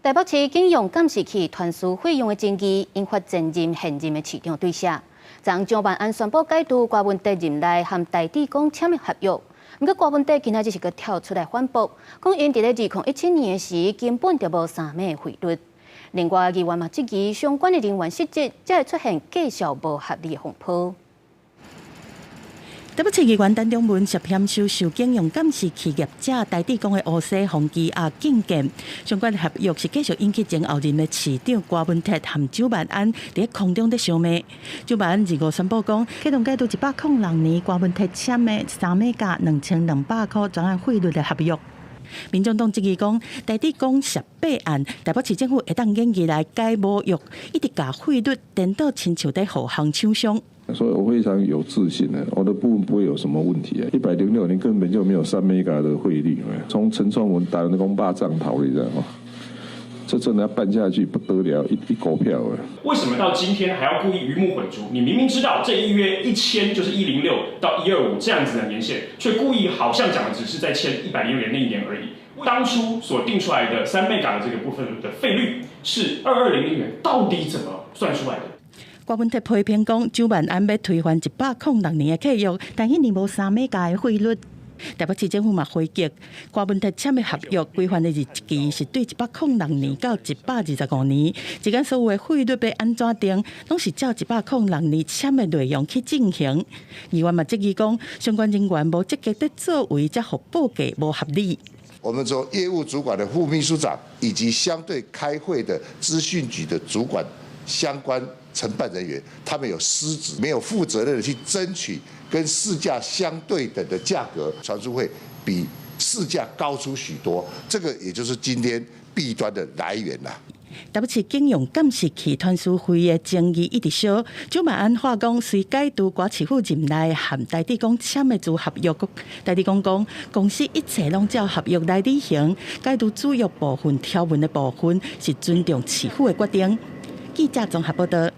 台北市警用監視器傳輸費用的爭議，引發前任、現任的市長對射。昨蔣萬安宣布解除柯文哲任內和台智港簽的合約，毋過柯文哲今仔日是閣跳出來反駁，講𪜶佇咧2017年的時根本就無三碼費率。另外，議員嘛質疑相關的人員失職，才會出現價數無合理的風波。台北市議員陳長文涉嫌收受警用監視器業者台智港的烏西洪基亞進件，相關合約是繼續引起前後任的市長柯文哲和蔣萬安佇空中咧相罵。蔣萬安25宣布講，啟動解除106年柯文哲簽的三碼價2200箍專案費率的合約。民眾黨質疑講，台智港涉弊案，台北市政府會當願意來解無約，一直共費率顛倒，親像佇護航廠商。所以我非常有自信的，我的部分不會有什麼問題啊！106年根本就沒有三 mega 的費率，從陳創文打人工霸帳頭，你知道嗎？這真的要辦下去不得了，一一股票啊！為什麼到今天還要故意魚目混珠？你明明知道這一約一簽就是106到125這樣子的年限，卻故意好像講的只是在簽106年那一年而已。當初所定出來的三 mega 的這個部分的費率是2200元，到底怎麼算出來的？柯文哲批評講，蔣萬安欲推翻106年的契約，但彼年無三碼價的費率。台北市政府嘛回擊，柯文哲簽的合約規範的日期是對106年到125年，這間所有的費率欲按怎定，攏是照一百零六年簽的內容去進行。議員嘛質疑講，相關人員無積極的作為，才予報價無合理。我們說業務主管的副秘書長，以及相對開會的資訊局的主管相關承辦人員，他們有失職，沒有負責任的去爭取跟市價相對等的價格，傳輸費比市價高出許多，這個也就是今天弊端的來源啦。台北市警用監視器傳輸費的爭議一直燒，蔣萬安話講，雖解除柯市府任內和台智港簽的租合約，台智港講公司一切攏照合約來履行，解除主要部分條文的部分是尊重市府的決定。記者綜合報道。